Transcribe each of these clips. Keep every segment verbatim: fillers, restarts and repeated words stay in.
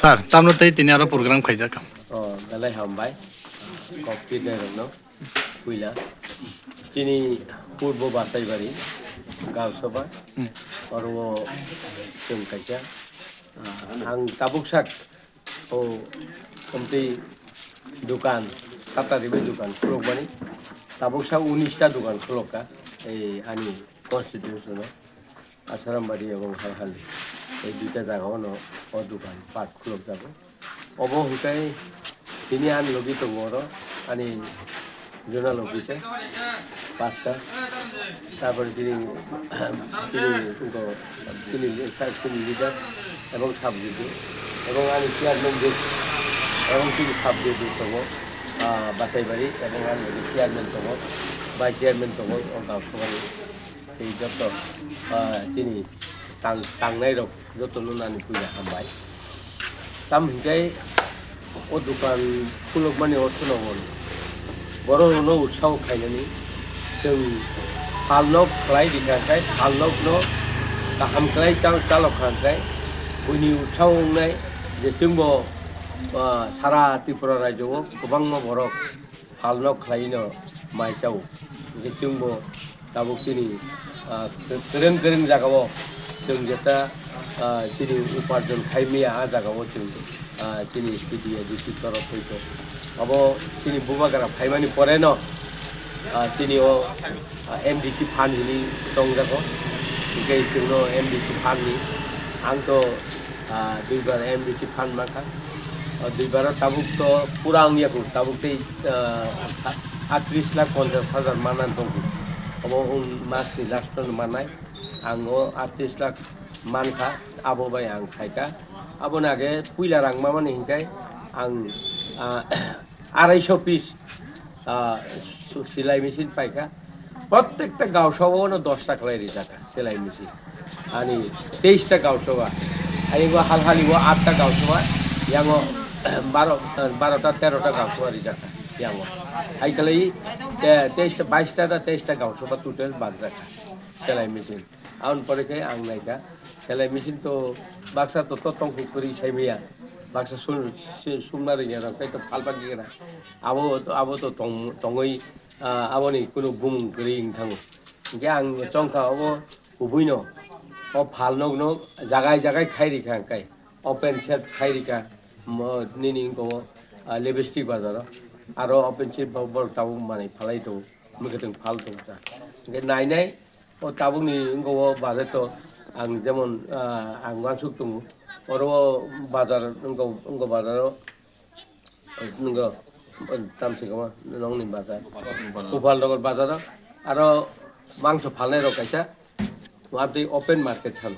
Sir, tamno tei tini aro program khaijak. O, belai hambai. Kok pirnai rokno. Puila. Chini purbo Basaibari, Gausaba. Hmm. Oro chwng kaisa. Ah, ang tabuk sak. O, omtwi dukan, kata riwi dukan khulukmani. Tabuk sak unis ta dukan khulukka. Ei ani constitution o. Asarambari ebong Halhali, ei duita jaga o no o dukan part khuluk jago. Obo hwnkhe tini ani logi tongo oro, ani zonal office o pasta, tarpore tini, tini, tini, tini leader ebong sub leader ebong ani chairman je ebong tini sub leader tongo, ah, Basaibari ebong ani logi chairman tongo, vice chairman tongo, o Gausabani. Tei joto, ah, chini tang-, tangnai rok joto no nani puila hambai. Tam hinkhe o dukan khulukmani orthono hwn. Borok rokno utsaho khainani chwng phalno khlai rikha khe phalnokno kaham khlai chal-, chalok kha khe buini utsaho wngnai je chwngbo, ah, sara Tripura rajyo o kwbangma borok phalno khlaino mai chao. Hinkhe chwngbo tabuk chini, ah, kwrwng kwrwng jagao chwng jeta, ah, chini uparjon khai maya, ah jagao chwng, ah, chini P D A D C torof hoi khe. Abo chini bubagra phaimani poreno, ah, chini o, ah, M D C fund hini tongjago. Hinkhe chwngno M D C fund ni ang to Ah, duibar M D C fund mankha. O duibaro tabuk to pura wngya kho, tabuk tei, ah, atris lakh ponchas hajar manan tongkho. Obo wng masni last o manai. Ang o atris lakh mankha, abo bai ang khaikha. Aboni age puila rang mamani hinkhai ang, ah, arai so piece, ah, su-, silai machine paikha. Prottekta gaosao no dosta khlai rijakha silai machine. Ani teista gaosao. Aibo Halhali o atta gaosao. Yango baro, barota, terota gaosao rijakha. Yango. Hai khlai te-, teista, baista da teista gaosao total bagjakha silai machine. Aboni pore khe ang naikha, selai machine to baksa to, to tongkhu kwrwi saimaya, baksa sum-, si-, sumna rwngya rok khe to phalpakya na. Abo, abo to tong-, tongwi, ah, aboni kunu bumung kwrwi wng thango. Hinkhe ang chongkha obo kubuino, o phalnokno jagai jagai khai rikha hwnkhe, open shed khai rikha, mo-, nini wngkha o, ah, lipstick bazaro, aro open shed bo-, borok tabuk manwi phalai tongo, mwkhwtwng phal tongo ta. Hinkhe nai nai, O tabukni wngkha o bazar to ang jemon, ah, ang uansuk tongo. Oro o bazar wngkha, wngkha bazar o wngkha tamsi kama nongni bazar. Gopal Nagar bazar o aro mangso phalnai rok kaisa abtwi open market salo.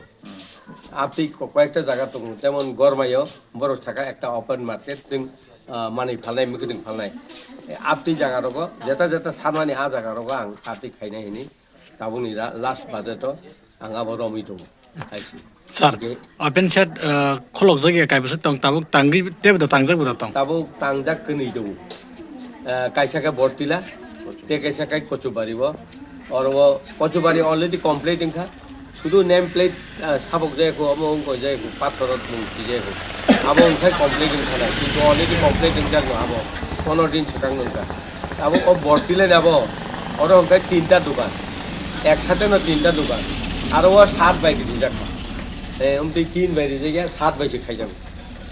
Abtwi ko-, koyekta jaga tongo, jemon Gormaio borok saka ekta open market, chwng, ah, manwi phalnai, mwkhwtwng phalnai. Abtwi jaga rogo jeta jeta sanmani a jaga rogo ang abtwi khainai hini. Tabukni ra-, last budget o ang abo romwi tongo, I C. Sir, okay. Open shed, uh, kholokjak ya kaibwswk tong, tabuk tangwi teibo da tangjak bo da tong? Tabuk tangjak kwnwi tongo. Uh, kaisa khe Bortila, tei kaisa khe Kochubari o. Oro o Kochubari already complete wngkha. Sudu name plate, uh, sabok jaya kho, omo wngkha jaya kho, pathor rok mung si jaya kho. Abo wngkha complete wngkha na, kintu already complete wngjak no abo. Pono din swkang wngkha. Abo o Bortila ni abo, oro hwnkhe tinta dukan. Ek sate no tinta dukan. Aro o sat bai rijak kha. Eh, omtwi tin bai rijak ya, sat bai se khaijak.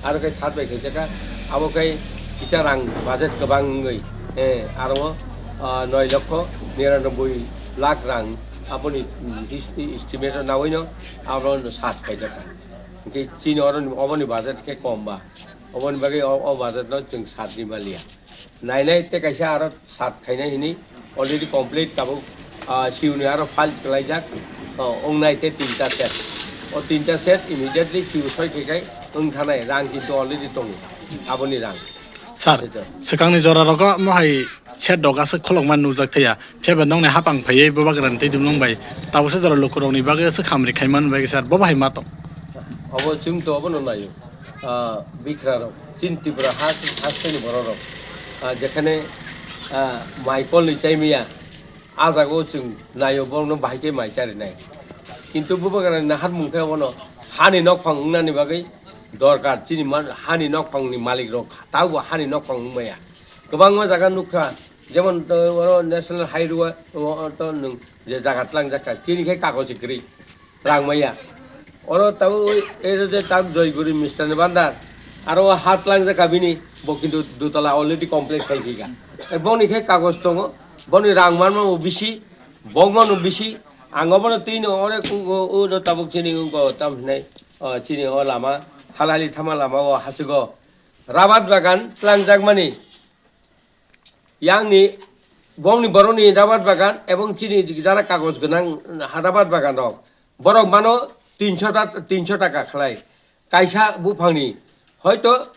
Aro khe sat bai khaijak kha. Abo khe kisa rang budget kwbang wngwi. Eh, aro o, ah, noi lokho niranoboi lakh rang. Aboni, mm, his-, estimate o nawi no abo no sat khaijak kha. Hinkhe chini oro ni, oboni budget khe kom ba. Oboni bagwi o, o budget no chwng sat ni maliya. Nainai tei kaisa aro sat khainai hini already complete tabuk, ah, siuni aro file khlaijak, oh, wngnai tei tinta set. O tinta set immediately siu soi khe khai wng thanai rang kintu already tongo aboni rang. Sir, Sir. Swkangni jora rogo mohai set dok aswk kholokma nukjak thaya. Phiya ba nokni hapang phaiwi bubagrani twi dumlung bai tabuksa jora lukurokni bagwi aswk hamri khaimani bagwi sir bo bahai ma tong? Obo chwng to obono naio. Ah, bikra rok, chini Tripura ha-, hasteni borok rok. Ah, jekhane, ah, mai kolni chaimiya, ah jaga o chwng naio borokno bahai khe mai charinai. Kintu bubagrani naharmung khe obono hani nokphang wngnani bagwi dorkar, chini ma-, hani nokphangni malik rok tabukbo hani nokphang wngmaya. Kwbangma jaga nukha, jemon, uh, oro National Highway, uh, to nwng je jaga tlangjak kha, chini khe kagoj kwrwi. Rang maya. Oro tabuk oi, ero je tabuk Joyguri Mistani Bandar. Aro o ha tlangjak kha bini, bo kintu dutala already complete khai kha. E boni khe kagoj tongo, boni rang manma bo bisi, bok mano bisi. Ang obono twi no ore ku-, o, o no tabuk chini wngko tam hinai, o, chini o lama, halali thama lama o hasigo. Rabat bagan tlangjakmani. Yangni bongni borokni rabar bagan ebong chini jara kagoj gwnang rabar bagan rok. Borok mano tinso ta, tinso taka khlai. Kaisa buphangni hoito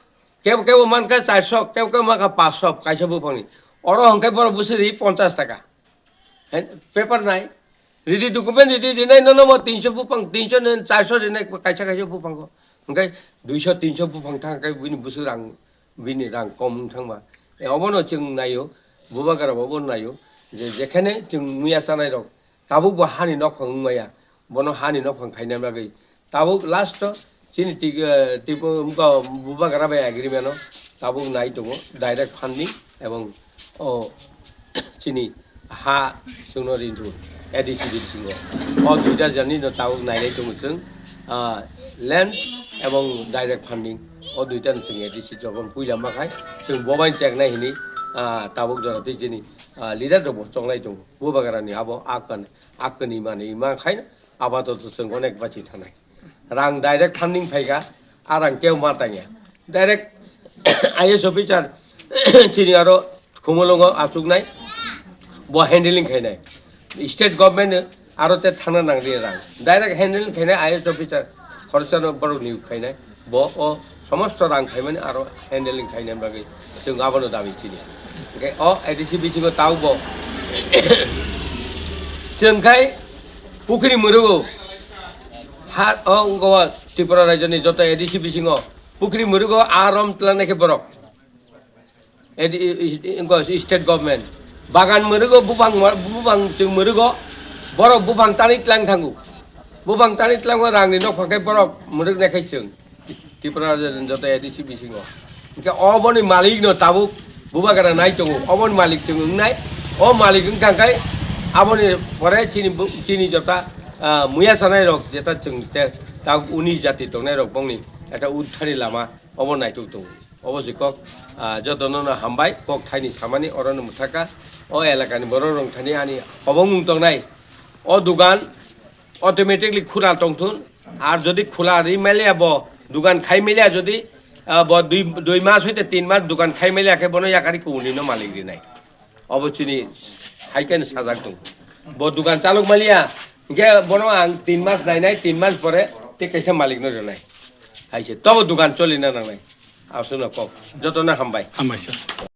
kebo kebo mankha charso, kebo kebo mankha paanso kaisa buphangni. Oro hwnkhe borok bwswk ri ponchas taka. Hen, paper nai. Ridi document ridi rinai nono mo tinso buphang, tinso nen charso rinai kaisa kaisa buphango. Hwnkhe duiso tinso buphang thang khe bini bwswk rang, bini rang kom wng thangma. E obono chwng naio, bubagra bo obono naio, je jekhene chwng muya chanai rok tabuk bo hani nokphang wng maya, bono hani nokphang khaina bagwi tabuk last o chini tik, eh, tipo wngkha bubagra bai agreement o tabuk nai tongo direct funding ebong o chini ha chwngno rindu A D C bisingo. O duita jani no tabuk nailai tongo chwng, ah, land ebong direct funding. O duita no chwng A D C jokon puila ma khai chwng bobain cheknai hini, ah, tabuk jora twi chini, ah, leader rok bo chonglai tongo. Bubagra ni abo akkan, akkani mani ma khai abato chwng onek bachi thanai. Rang direct funding phaikha, a rang keu ma tangya. Direct I A S officer chini aro Khumulwngo achuknai, bo handling khainai. State government aro te thangna nangri rang. Direct handling khainai I A S officer, khoroksa no borok ni khainai. Bo o somosto rang khaimani aro handling khaina bagwi chwng abono dabi chini. Hwnkhe o A D C bisingo tau bo chwng khai pukhri mwrwgo ha o wngkha o Tripura rajyoni joto A D C bisingo pukhri mwrwgo a rom tlangnai khe borok. Edi-, i-, i-, i-, state government. Bagan mwrwgo, buphang mwa-, buphang chwng mwrwgo, borok buphang tani tlang thango. Buphang tani tlango rangni nokphang khe borok mwrwk nai khai chwng. Tripura joto A D C bisingo. Hwnkhe oboni malikno tabuk bubagra nai tongo. Oboni malik chwng wngnai. O malik wngkha khe aboni pore chini bu-, chini jota, ah, muya sanai rok jeta chwng te tabuk uni jati tongnai rok bongni eta uddharni lama obo naitok tongo. Obo se kok, ah, jotono no hambai, kok thaini samani, oro no mwthaka, o elakani borok rok thani ani hobong mung tongnai. O dugan automatically khula tongthun, ar jodi khula ri maliya bo, dugan khai maliya jodi, ah, bo dui, dui mas hoite tin mas dugan khai maliya khe bono yakari kuni no malik rinai. Obo chini hai khe sajak tong. Bo dukan chalok maliya, hingke bono ang tin mas nainai, tin mas pore te kaisa malik no rwnai. Hai se, tobo dukan cholina nangnai. Aswkno kok. Jotono hambai. Hambai sir.